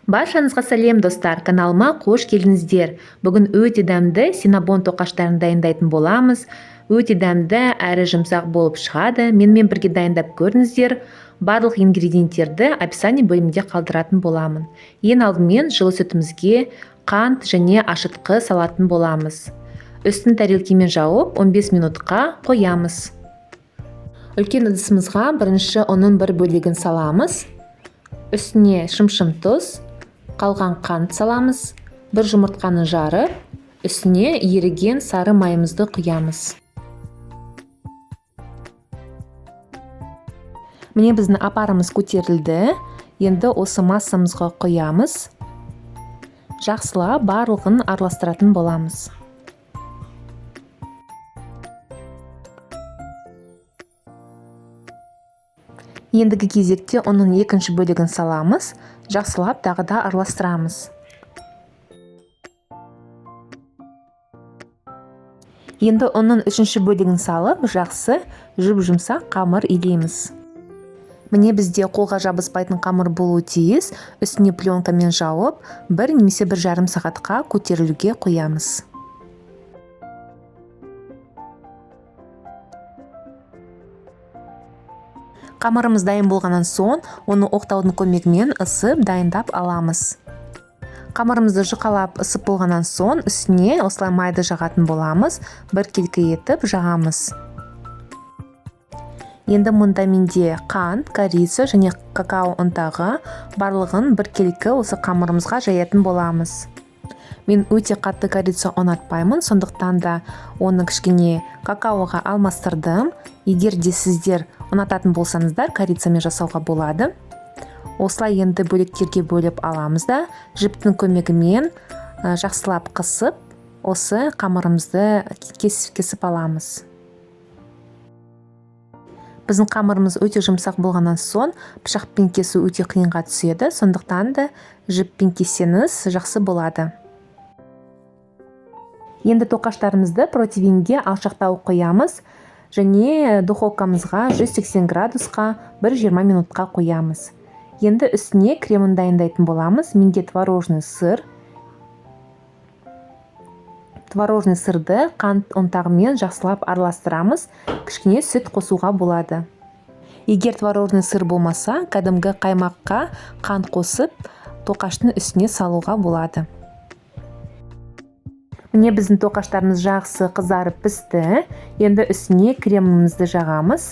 Баршаңызға сәлем, достар! Каналыма қош келдіңіздер. Бүгін өте дәмді синабон тоқаштарын дайындайтын боламыз. Өте дәмді әрі жұмсақ болып шығады. Менімен бірге дайындап көріңіздер. Барлық ингредиенттерді описание бөлімінде қалдыратын боламын. Ең алдымен жылы сүтімізге қант және ашытқы салатын боламыз. Үстін тарелкемен жауып, 15 минутқа қоямыз. Үлкен ыдысымызға бірінші ұнның бір бөлігін саламыз. Үстіне шымшым тұз, қалған қант саламыз, бір жұмыртқаны жарып, үстіне еріген сары майымызды құямыз. Міне, біздің опарымыз көтерілді. Енді осы массамызға құямыз. Жақсылап барлығын араластыратын боламыз. Ендігі кезекте ұнның екінші бөлігін саламыз, жақсылап тағы да араластырамыз. Енді ұнның үшінші бөлігін салып, жақсы жұп-жұмсақ қамыр илейміз. Міне, бізде қолға жабыспайтын қамыр болуы тиіс. Үстіне пленкамен жауып, 1 немесе 1,5 сағатқа көтерілуге қоямыз. Қамырымыз дайын болғаннан соң, оны оқтаудың көмегімен ысып дайындап аламыз. Қамырымызды жұқалап ысып болғаннан соң, үстіне осылай майды жағатын боламыз, біркелкі етіп жағамыз. Енді мұнда менде қант, корица және какао ұнтағы, барлығын біркелкі осы қамырымызға жаятын боламыз. Мен өте қатты корица ұнатпаймын, сондықтан да оны кішкене какаоға алмастырдым. Егер де сіздер ұнататын болсаңыздар, корицамен жасауға болады. Осылай енді бөліктерге бөліп аламыз да, жіптің көмегімен жақсылап қысып, осы қамырымызды кесіп аламыз. Біздің қамырымыз өте жұмсақ болғаннан соң, пышақпен кесу өте қиынға түседі, сондықтан да жіппен кессеңіз, жақсы болады. Енді тоқаштарымызды противеньге алшақтау қоямыз және духовкамызға 180 градусқа 1-20 минутқа қоямыз. Енді үстіне кремін дайындайтын боламыз. Менде творожный сыр. Творожный сырды қант ұнтағымен жақсылап араластырамыз, кішкене сүт қосуға болады. Егер творожный сыр болмаса, кәдімгі қаймаққа қант қосып, тоқаштың үстіне салуға болады. Міне, біздің тоқаштарымыз жақсы қызарып пісті. Енді үстіне кремімізді жағамыз.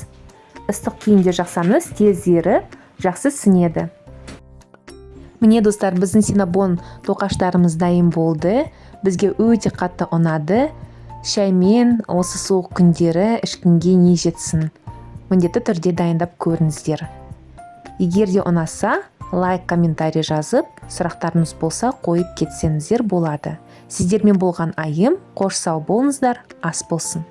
Ыстық күйінде жақсаңыз, тез еріп, жақсы сіңеді. Міне, достар, біздің синабон тоқаштарымыз дайын болды. Бізге өте қатты ұнады. Шаймен осы суық күндері ішкенге не жетсін! Міндетті түрде дайындап көріңіздер. Егер де ұнаса, лайк, комментарий жазып, сұрақтарыңыз болса, қойып кетсеңіздер болады. Сіздермен болған Айым. Қош сау болыңыздар, ас болсын!